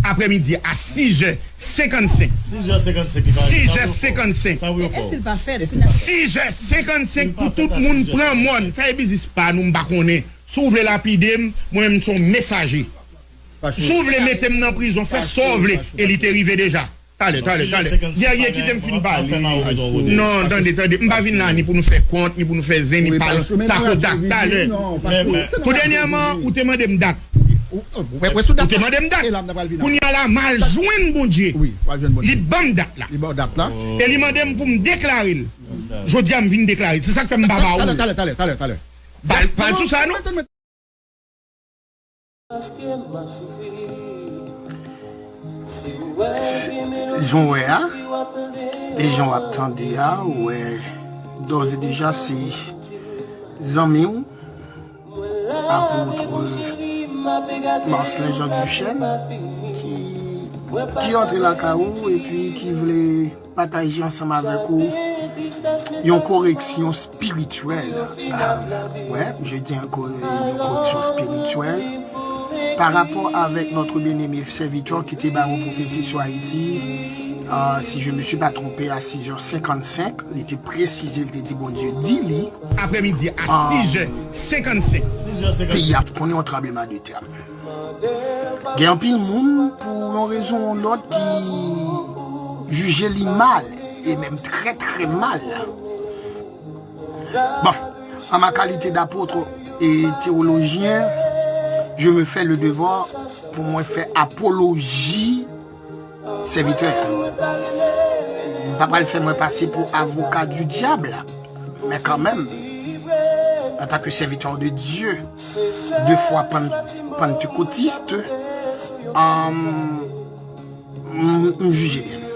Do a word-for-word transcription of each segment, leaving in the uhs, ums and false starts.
aprèmidi a sizè senkannsenk. Sizè senkannsenk. Sizè senkannsenk. Sizè senkannsenk pou tout moun pran mòn. Sa e biznis pa nou, m pa konnen. Si w vle lapide m, mwen menm m se yon mesaje. Si w vle mete m nan prizon, fè sa w vle. E li te rive deja. Talè, talè, talè. Dènye, kite m fin pale. Non, tande, tande. M pa vin la ni pou nou fè kont, ni pou nou fè zen, ni pale takotak. Talè. Tou dènyèman, ou te mande m dat. Ou te mande m dat. Kounye a la, m al jwenn Bondye. Li ban m dat la. E li mande m pou m deklare l. Jodi a, m vin deklare l. Se sa k fè m pa ba ou l. Talè, talè, talè, talè. Pale sou sa, non? Jan w wè a, e jan w ap tande a, ou wè, d'ores et déjà, se zanmi w, apot Marcelin Jean Duchesne, ki, ki antre lakay ou epi ki vle pataje ansanm avèk ou yon koreksyon spirityèl. Ah, ouais, je dis un co-, une correction spirituelle. Par rapport avec notre bien-aimé serviteur qui était baron prophétie sur Haïti, euh, si je me suis pas trompé, à six heures cinquante-cinq, li te presize, li te di Bondye di li, aprèmidi a sizè senkannsenk. Peyi a konnen yon tranbleman de tè. Gen anpil moun, pou yon rezon ou lòt, ki jije li mal, e menm trè, trè mal. Bon, en ma qualité d'apôtre et théologien, je me fais le devoir pou mwen fè apoloji sèvitè a. M pa pral fè mwen pase pou avoka du diable, men kanmenm, antanke sèvitè de Dye, de fwa pan-, pantekotist, um, m, m jije byen.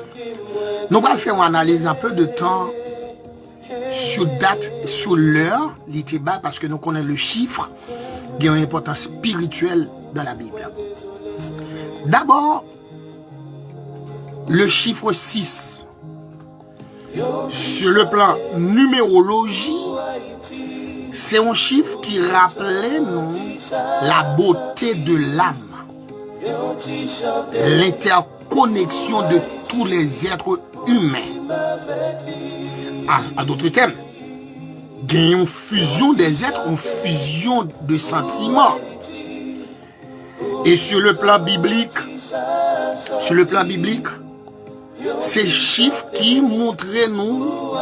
Nou pral fè yon analiz un peu de temps sou dat, sou lè li te bay, paske nou konnen le chiffre gen yon enpòtans spirityèl dans la Bible. D'abord, le chiffre six, sur le plan numérologie, se yon chif ki raple nou la beauté de l'âme, l'interconnexion de tous les êtres humains. En, en d'autres termes, gen yon fusion des êtres, yon fusion de sentiments. Et sur le plan biblique, sur le plan biblique, se chif ki montre nou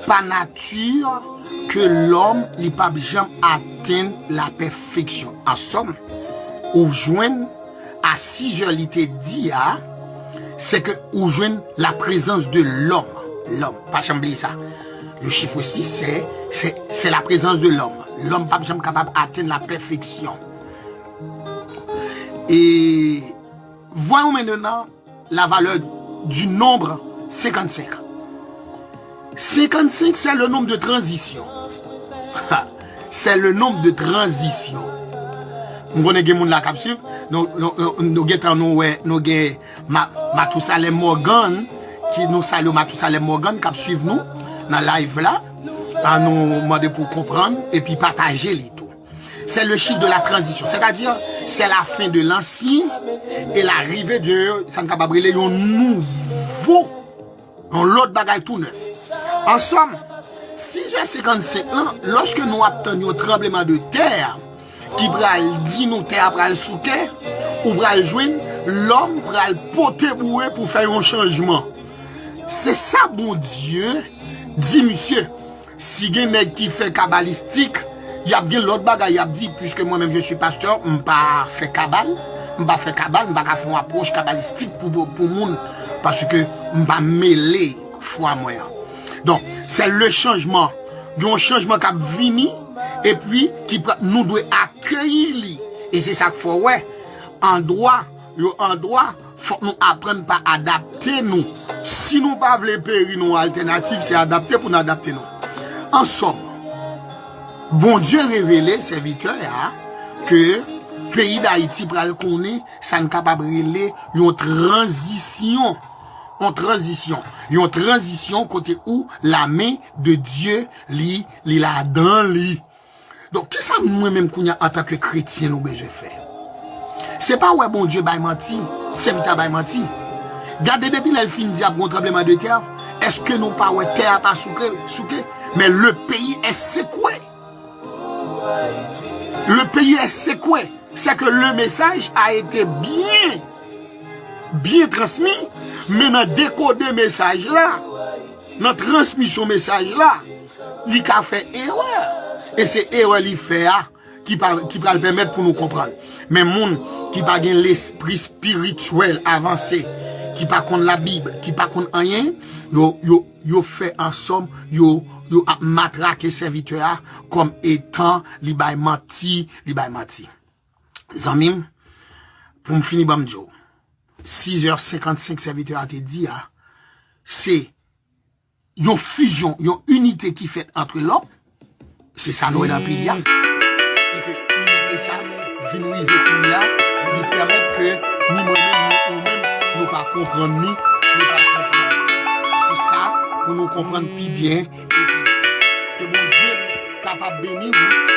pa nati ke lòm li p ap janm atenn la pèfeksyon. An sòm, ou jwenn a sizè li te di a, se ke ou jwenn la présence de l'homme. L'homme, pa janm bliye sa. Le chiffre six, c'est, c'est, c'est la présence de l'homme. Lòm p ap janm kapab atenn la pèfeksyon. Et voyons maintenant la valeur du nombre cinquante-cinq. Cinquante-cinq, c'est le nombre de transition. C'est le nombre de transition. M konnen gen moun la k ap swiv. Nou, nou, nou, nou gentan nou wè, nou gen Ma-, Matousalè Morgan, ki nou salye Matousalè Morgan k ap swiv nou nan live la. An nou mande pou konprann epi pataje li tou. C'est le chiffre de la transition, c'est-à-dire c'est la fin de l'ancien et l'arrivée de, sa n kapab rele yon nouvo, yon lòt bagay tou nèf. An sòm, sizè senkannsenk lan, lòske nou ap tann yon tranbleman de tè ki pral di nou tè a pral souke, ou pral jwenn lòm pral pote boure pou fè yon chanjman. Se sa Bondye di misye. Si gen nèg ki fè kabalistik, y ap gen lòt bagay y ap di, puiske mwen menm, je suis pasteur, m pa fè kabal, m pa fè kabal, m pa ka fè yon apwòch kabalistik pou, pou, pou moun, paske m pa mele fwa mwen an. Donk, se le chanjman. Gen yon chanjman k ap vini, epi ki pra-, nou dwe akeyi li. E se sa k fè w wè, andwa, yo andwa, fòk nou aprann pa adapte nou. Si nou pa vle peri nan yon altènativ, se adapte pou n adapte nou. An sòm, Bondye revele sèvitè a ke peyi Dayiti pral konnen sa n kapab rele yon tranzisyon. Yon tranzisyon. Yon tranzisyon kote ou la men de Dye li, li ladan li. Donk, kisa mwen menm kounye a antanke kretyen nou bezwen fè? Se pa wè Bondye bay manti, sèvitè a bay manti. Gade depi lè l fin di ap gen yon tranbleman de tè, èske nou pa wè tè a pa souke, souke? Mais le pays est secoué. Le pays est secoué. C'est que le message a été bien, bien transmis, men nan dekode mesaj la, nan transmisyon mesaj la, li ka fè erè. E se erè li fè a ki pa, ki pral pèmèt pou nou konprann. Men moun ki pa gen lespri espirityèl avanse, ki pa konn Labib, ki pa konn anyen, yo, yo, yo fè ansòm, yo, yo ap matrake sèvitè a kòm etan li bay manti, li bay manti. Zanmi m, pou m fini, ban m di w, sis è senkannsenk sèvitè a te di a, se yon fizyon, yon inite ki fèt antre lòm, se sa nou wè nan peyi a. E ke inite sa vin rive kounye a, li pèmèt ke ni mwen menm, ni ou menm, nou pa konprann li, nou pa konprann li. Se sa pou nou konprann pi byen, epi ke Bondye kapab beni w,